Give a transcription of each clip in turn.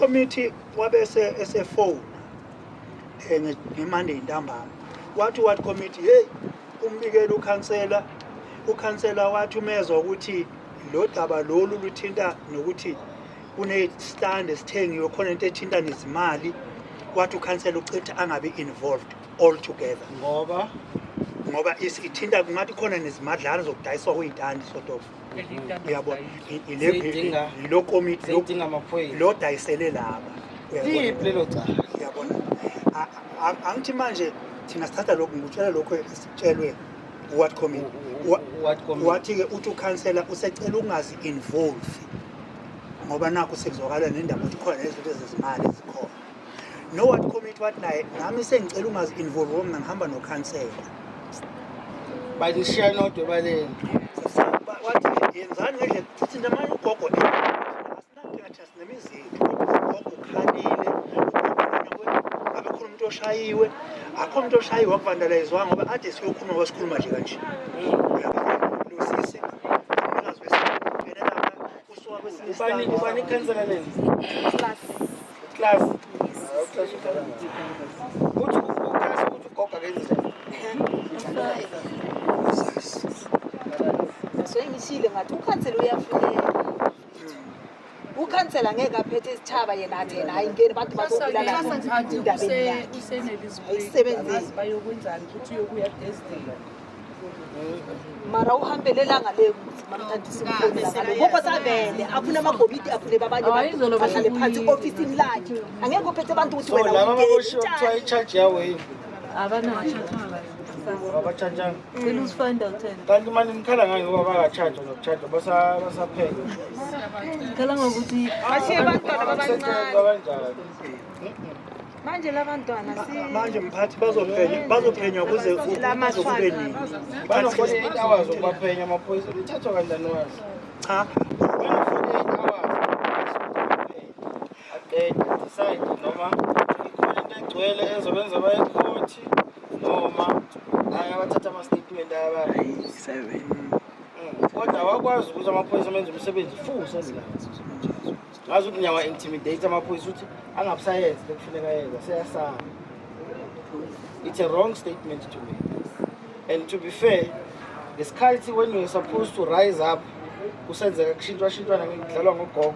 Committee wabese esefona ngeMonday ntambama, wathi ward committee, hey, umbikela ukhansela. Ukhansela wathi umezwa ukuthi lo daba lolu luthinta nokuthi kune-stand esithengiwe khona, into ethinta nezimali. Wathi ukhansela uchitha angabi involved altogether. Ngoba? Ngoba ithinta kungathi khona nezimadlana zokudayiswa kwey'tandi, sort of, uyabona. Yilo komiti Seyidinga amaphoyisa. lo dayisele laba, uyabona? Liphi lelo cala? Uyabona, angithi manje thina sithatha lokhu, ngikutshela lokhu esitshelwe ward committee. Ward committee. Wathi-ke uthi ukhansela usecela ukungazi-involve ngoba nakhu sekuzwakala nendaba ukuthi khona nezinto ezezimali ezikhona. No ward committee wathi naye, nami sengicela ungazi-involve ngoba mina ngihamba nokhansela. Banishiya nodwa ebaleni. Wathi yenzani ngendlela futhi namanye ugogo asinankinga, thina sinemizi yethu, kodwa ugogo ukhalile, ugogo ngabe khona umuntu oshayiwe, akho umuntu oshayiwe, wakuvandalizwa ngoba ade siyokhuluma ngoba sikhuluma nje kanje. Lo sisi umnikazi wesingene lapha usuka kwesinye Ubani? isitandi. Ubani ikhansela leni? Class. Class. Class ukhala. Uthi uclass ukuthi ugogo akenzi njani? So ngishile ngathi ukhansela uyafuneka. Ukhansela ngeke aphethe isithaba yena, athi yena ayingeni abantu bazobulala endabeni yakhe. Ayisebenzeli. Bayokwenzani futhi? Uyobuya Thursday. Mara uhambelelanga le mamthatha simfonela ngalo ngoba savele afuna amakomiti, afune babanye Hayi, abantu izolo bahlale phansi besibuyile. ofisini lakhe. Angeke uphethe abantu ukuthi So wena laba ungene ababoshiwe kuthiwa utshani. i-charge yawo yini? Abanayo. Abachajanga. Cela usifind out yena. Kanti manje nikhala ngani ngoba bangachajwa nokuchajwa basaphenya? Sikhala ngokuthi Bashiye abantwana babancane. Kanjani? Manje labantwana si Manje mphathi, bazophenywa kuze kube nini? Bano-48 hours ukubaphenya amaphoyisa. Umthetho kanjani wazi? Cha. Bano-48 hours aqede decide noma ikhona into egcwele ezobenza baye ekhothi noma ayabathatha ama-statement ayabarelease. Kodwa awakwazi ukuthi amaphoyisa amenze umsebenzi futhi ngazi ukuthi ngiyawa-intimidate amaphoyisa ukuthi angabusayenzi lekufuneka yenza, seyasaba. It's a wrong statement to make. And to be fair, ngesikhathi when you were supposed to rise up kusenzeka kushintshwa shintshwana kudlalwa ngogogo,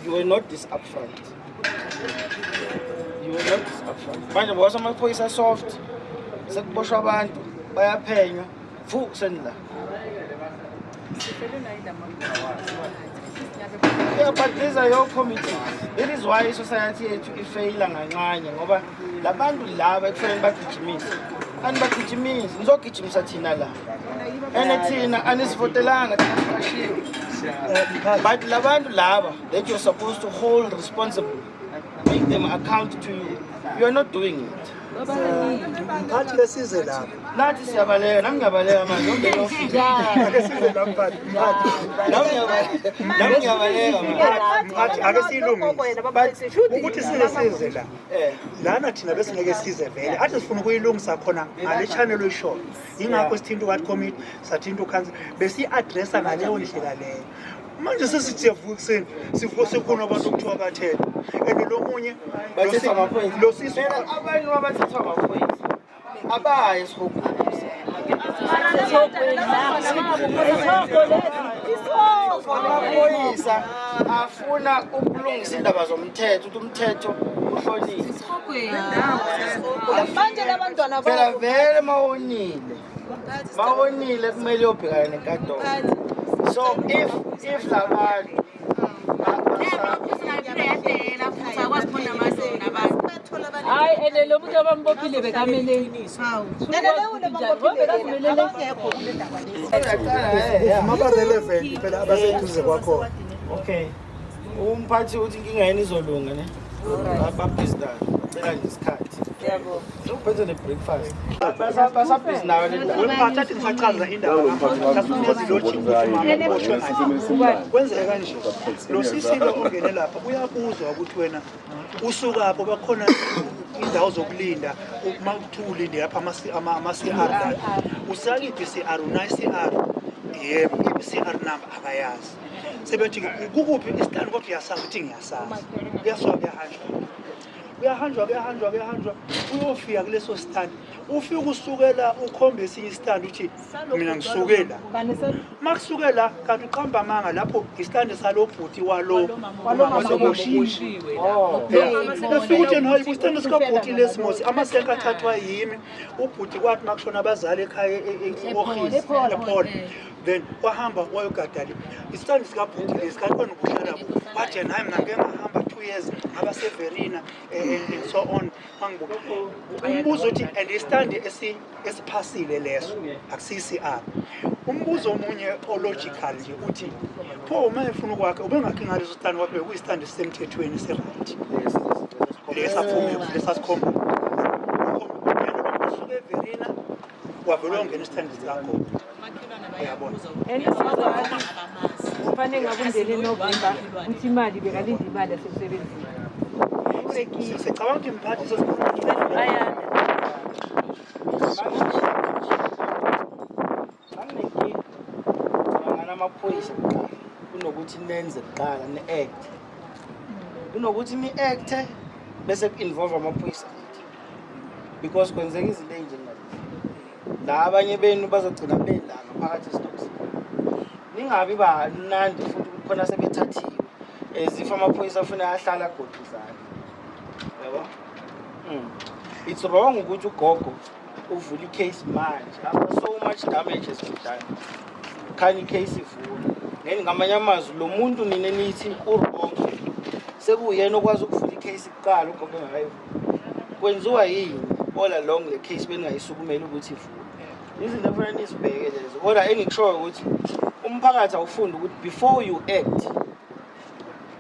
you were not this upfront, you were not this upfront. Manje ngoba amaphoyisa soft, sekuboshwa abantu, bayaphenywa fu kusenila. Yeah, but these are your committees. That is why society yethu ifeyila kancane, ngoba labantu laba ekufanele bagijimise anibagijimisi, nizogijimisa thina la, and thina anisivotelanga, thina siqashiwe. But labantu laba that you're supposed to hold responsible, make them account to you, you are not doing it. Mphathi, lesize lapha. Nathi siyabaleka, nami ngiyabaleka manje, ungene ofisi. Ake size la, mphathi, mphathi. Nami ngiyabaleka, nami ngiyabaleka manje. Mphathi, ake siyilungise ukuthi size size la. Lana thina besingeke size vele, athi sifuna ukuyilungisa khona ngale channel oyishoyo, ingakho sithinta u-ward committee, sathinta ukhansela, besiyi-addressa ngaleyo ndlela leyo. Manje sesithi siyavuka ekuseni, sivuka sekukhona abantu okuthiwa bathethe, and lo munye Bathethwa amaphoyisa. Lo sisi Phela abanye abathethwa amaphoyisa abaye esihogweni. Amaphoyisa afuna ukulungisa indaba zomthetho, ukuthi umthetho uhloniphe. Manje labantwana Phela vele mawonile kumele uyobhekana nenkantolo. So if labantu Hayi, ene lo muntu abambophile bekameleni. Abangekho kule ndaba lezi. Maba-relevant phela abaseduze kwakhona. Okay, umphathi uthi inkinga yeni izolunga ne, babhizi nayo, cela nje isikhathi. Uphethe ne-breakfast, basabhizi nayo le ndaba. Wemphathi, athi ngisachaza indaba kaSinezi lo ukuthi umama uboshwe ngani. Kwenzeka kanje, lo sisi lo ongene lapha uyabuzwa ukuthi wena usukapho, bakhona indawo zokulinda, uma kuthiwa ulinde lapha ama-CR la, usakiphi i-CR, unayo i-CR? Yebo, iphi i-CR number? Akayazi. Sebethi kukuphi isitandi, kodwa uyasazi ukuthi ngiyasazi. Kuyasuka kuyahanjwa, kuyahanjwa, kuyahanjwa, kuyahanjwa, uyofika kuleso standi. Ufike usukela ukhombe esinye isitandi, uthi mina ngisuke la. Uma kusuke la, kanti uqamba amanga, lapho isitandi salo bhuti walo umama oseboshiwe. Efika uthi yena, hayi, isitandi sikabhuti lesi mosi, amasenke athathwa yimi. Ubhuti kwathi uma kushona abazali ekhaya e-Ohis ePaul, then wahamba wayogadala isitandi sikabhuti lesi, kanti wena ubuhlala kuphi? Wathi yena, hayi, mina ngike ngahamba 2 years, ngaba seVerina and so on. Mangibuka umbuzo uthi, and isitandi esiphasile leso akusiyi-CR. Umbuzo omunye o-logical nje uthi, pho uma efuna ukwakha, ubengakhi ngaleso standi? Kwakhe bekuyisitandi esisemthethweni, esi-right lesaphume lesasikhomba usuke eVerina, wavele wangena isitandi sikagogo, uyabona. Kufanele ngabe ungene November, ukuthi imali bekalinde imali yasemsebenzini. Sicabanga ukuthi mphathi Ayanda. Anginenkinga ngana amaphoyisa kuqala kunokuthi nenze kuqala ni-act, kunokuthi ni-acte bese ku-involve amaphoyisa later, because kwenzeka izinto ey'njengalezi la, abanye benu bazogcina bela ngaphakathi esitokisini, ningabi banandi futhi ukuthi khona sebethathiwe as if amaphoyisa afuna ahlala agodlizane, yabo. It's wrong ukuthi ugogo uvule i-case manje after so much damage has been done. Khanye i-case ivule then, ngamanye amazwi, lo muntu nina nithi u-wrong sekuyena okwazi ukuvula i-case kuqala ugogo engakayivuli. Kwenziwa yini all along le case beningayisukumeli ukuthi ivule? Izinto efanele nizibheke lezo, kodwa engikushoyo ukuthi umphakathi awufundi ukuthi before you act,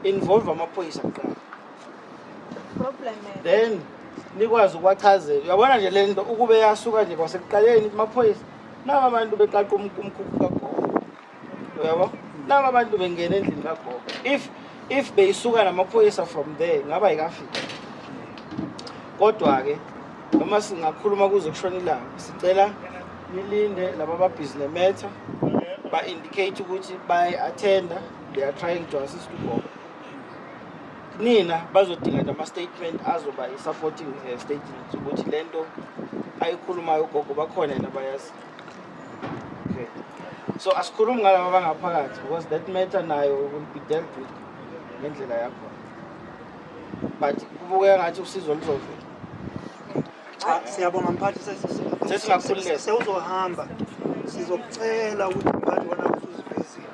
involve amaphoyisa kuqala. Problem Then nikwazi ukuwachazela, uyabona nje le nto ukube yasuka nje kwasekuqaleni, amaphoyisa naba abantu beqaqa umkhukhu kagogo, uyabo, naba abantu bengena endlini kagogo. If beyisuka namaphoyisa from there, ngaba yikafika. Kodwa-ke noma singakhuluma kuze kushona ilanga, sicela nilinde laba aba-busy ne-matter ba-indicate ukuthi bayayi-attenda, they are trying to assist ugogo. Nina bazodinga nje ama-statement azoba i-supporting statement ukuthi le nto ayikhulumayo ugogo bakhona yena bayazi. Okay, so asikhulumi ngalaba abangaphakathi because that matter nayo will be dealt with ngendlela yakhona, but kubukeka ngathi usizo luzovela. Cha, siyabonga mphathi. Sesingakhululeka. Sewuzohamba, sizokucela ukuthi mphathi wona usuzivezile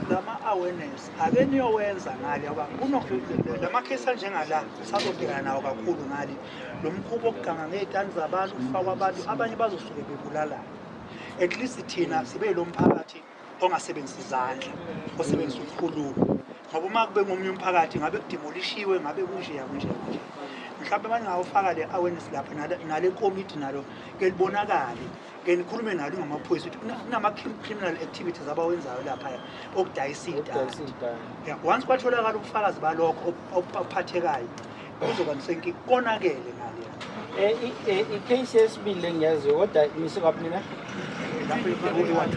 lama awareness ake niyowenza ngale, ngoba kuno lama case anjengala sazobhekana nawo kakhulu ngale, lo mkhuba wokuganga ngey'tandi zabantu, kufakwa abantu, abanye bazosuke bebulalana. At least thina sibe lo mphakathi ongasebenzisi izandla, osebenzisa ukukhuluma, ngoba uma kube ngomunye umphakathi ngabe kudemolishiwe, ngabe kunjeya kunjeya kunje. Mhlawumbe baningawufaka le awareness lapha nale komiti nalo ke libonakale, ke nikhulume nalo ngamaphoyisa ukuthi kunama-criminal activities abawenzayo laphaya okudayisa iy'tandi. Yeah, once kwatholakala ubufakazi balokho obuphathekayo, kuzoba nisenkinga, konakele ngale. I-case yesibili engiyaziyo, kodwa nisukaphi nina? Lapho i-122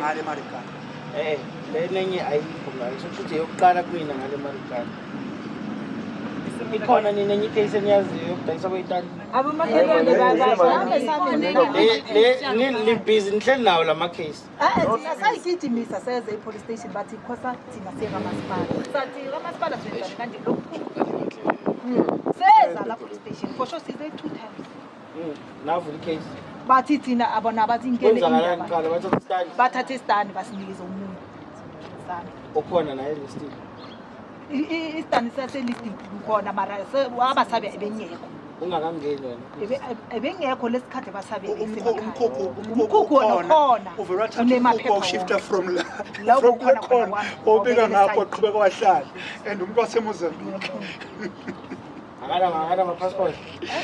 ngale Marikana. Le nenye ayikho ngayo, so kusho eyokuqala kumina ngale Marikana. Ikhona nina enye i-case eniyaziyo yokudayisa kwey'tandi? Abomakhelwane. Le ni-busy nihleli nawo lama case. Thina sayigijimisa seze i-police station, bathi khosa thina siye kamasipala. Sathi kamasipala senzani kanje lokhu? Seza la police station for sure, size two times. Navula i-case? Bathi thina abona bathi inkele. Kwenzakalani? Indaba Kuqala bathatha isitandi? Bathathe isitandi, basinikeze umuntu sami. Okhona naye listini? Isitandi saselisting khona, mara abasabe ebengekho. Ungakangeni wena? Ebengekho lesikhathi basabe. Umkhukhu. Umkhukhu wona ukhona. Uvele wathatha Unemaphepha umkhukhu wawushifta wonke. from la La from ukhona khona khona wami, wawubeka wawubeka ngapho, le side. waqhubeka wahlala, and umuntu waseMozambique. Akana ma-passport?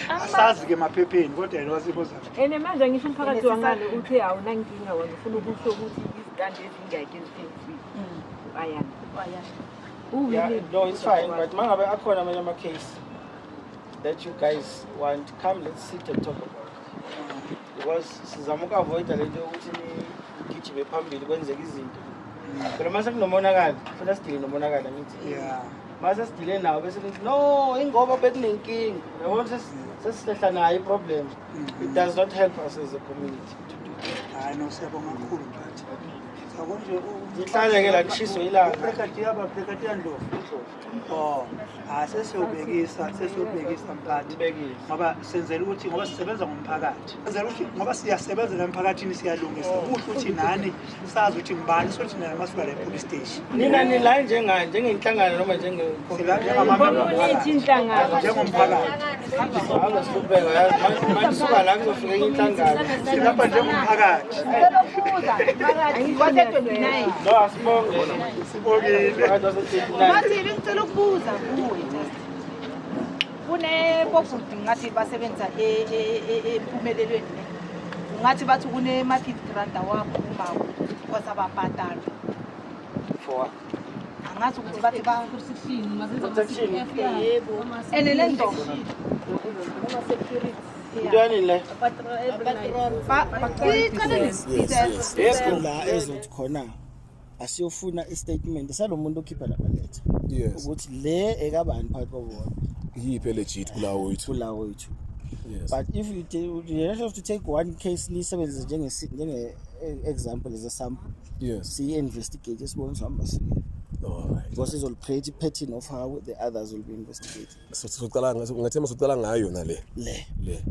Asazi-ke emaphepheni, kodwa yena waseMozambique. And manje ngisho umphakathi wangale uthe awunankinga wena, ufuna ukusho ukuthi izitandi ezingaki ezithengisile ayanda? Yeah, no, it's fine, but mangabe akhona amanye ama-case that you guys want, come, let's sit and talk about it. Because sizama uku-avoida lento yokuthi nigijime phambili kwenzeka izinto. Phela mase kunomonakalo, kufanele sidile nomonakalo angithi. Yeah. Mase sidile nawo bese nithi no, ingoba bekunenkinga. Yabona sesihlehla nayo i-problem. It does not help us as a community to do that. Hayi no, siyabonga kakhulu mphathi. Siyabona nje Nihlale-ke la kushiswe ilanga. Ubrigadier ba Brigadier Ndlovu. Oh, ah sesiyobekisa mphathi. Nibekise. Ngoba senzela ukuthi ngoba sisebenza ngomphakathi. Senzela ukuthi ngoba siyasebenza la emphakathini siyalungisa. Kuhle ukuthi nani sazi ukuthi ngibani sothi nina masuka la police station. Nina nila njengani, njengenhlangano noma njenge Sila njengamamemba Community inhlangano. njengomphakathi. Hamba sihlupheka yazi manje suka la kuzofika enye inhlangano. Silapha njengomphakathi. Ngicela ukubuza kwase-29. No, asibonge. Sibongile. Phakathi wase-29. Bathi bengicela ukubuza kuwe just. Kunebobhudi ngathi basebenza empumelelweni ne. Ungathi bathi kunema-50 rand awaphumako because ababhadalwa. For what? Angazi ukuthi bathi ba Protection. Yebo. And le nto Into yanini le? Yebo. La ezothi khona asiyofuna i-statement salo muntu okhipha lamaletha ukuthi le ekabani phakathi kwabo bonke Yiphi legit kulawo wethu? kulawo wethu. Yes. But if you don't have to take one case niyisebenzise njenge example as a sample. Siyi-investigate sibone ukuthi hamba siye. All right. Because izol create i-pattern of how the others will be investigated. So soqala ngathema soqala ngayo yona le. Le. Le.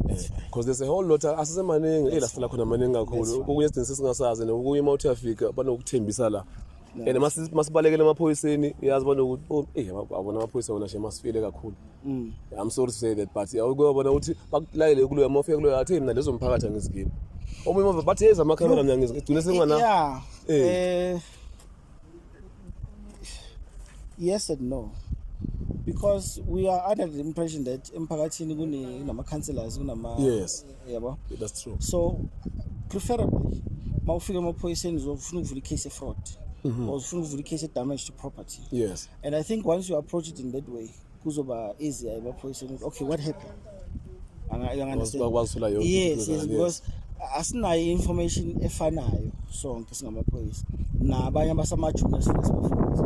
Because there's a whole lot asesemaningi ela sila khona maningi kakhulu. Okunye isidingo sesingasazi nokunye uma uthi uyafika banokuthembisa la. And masibalekele emaphoyiseni yazi banokuthi oh eh abona amaphoyisa wona nje masifile kakhulu. I'm sorry to say that but awukubona ukuthi bakulayele kuloya uma ufika kuloya athi mina lezo mphakathi angizigini. Omunye uma bathi eza amakhamera mina ngizigcine sengana. Yeah. Yes and no. Because we are under the impression that emphakathini kunama councillors kunama yabo. That's true. So preferably mawufika emaphoyiseni uzofuna ukuvula i-case fraud or ufuna ukuvula i-case damage to property. And I think once you approach it in that way kuzoba easier emaphoyiseni ukuthi, okay, what happened? You understand? Bakwazi ukuthola yonke Yes, into yes, because asinayo information efanayo sonke singamaphoyisa nabanye abasama-junior sifike sibafundise.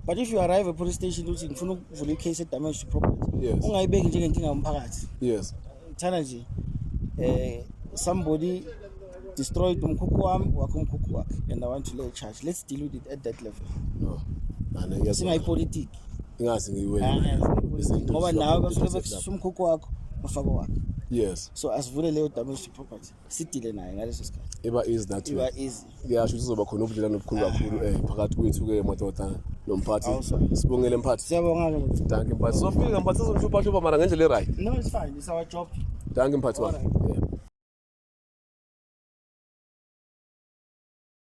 But if you arrive at police station uthi ngifuna ukuvula i-case e-damage to property, ungayibeki njengenkinga yomphakathi. Thana nje somebody destroyed umkhukhu wami, wakho umkhukhu wakhe, and I want to lay a charge. Let's deal with it at that level. No. Nane ngiyazwa. Singayipolitiki. Ingazi ngiyiwele. Ngoba nawe basuke bekususa umkhukhu wakho bafake wakhe. So asivule leyo damage to property. Sidile naye ngaleso sikhathi. Iba easy that way. Iba easy. Ngiyasho ukuthi kuzoba khona ubudlelwano obukhulu kakhulu phakathi kwethu ke madoda nomphathi. Awusona. Sibongele mphathi. Siyabonga ke. Thank you mphathi. Sofika mphathi sizomhlupha hlupha mara ngendlela e right. No, it's fine. It's our job. Thank you mphathi wami. Yeah.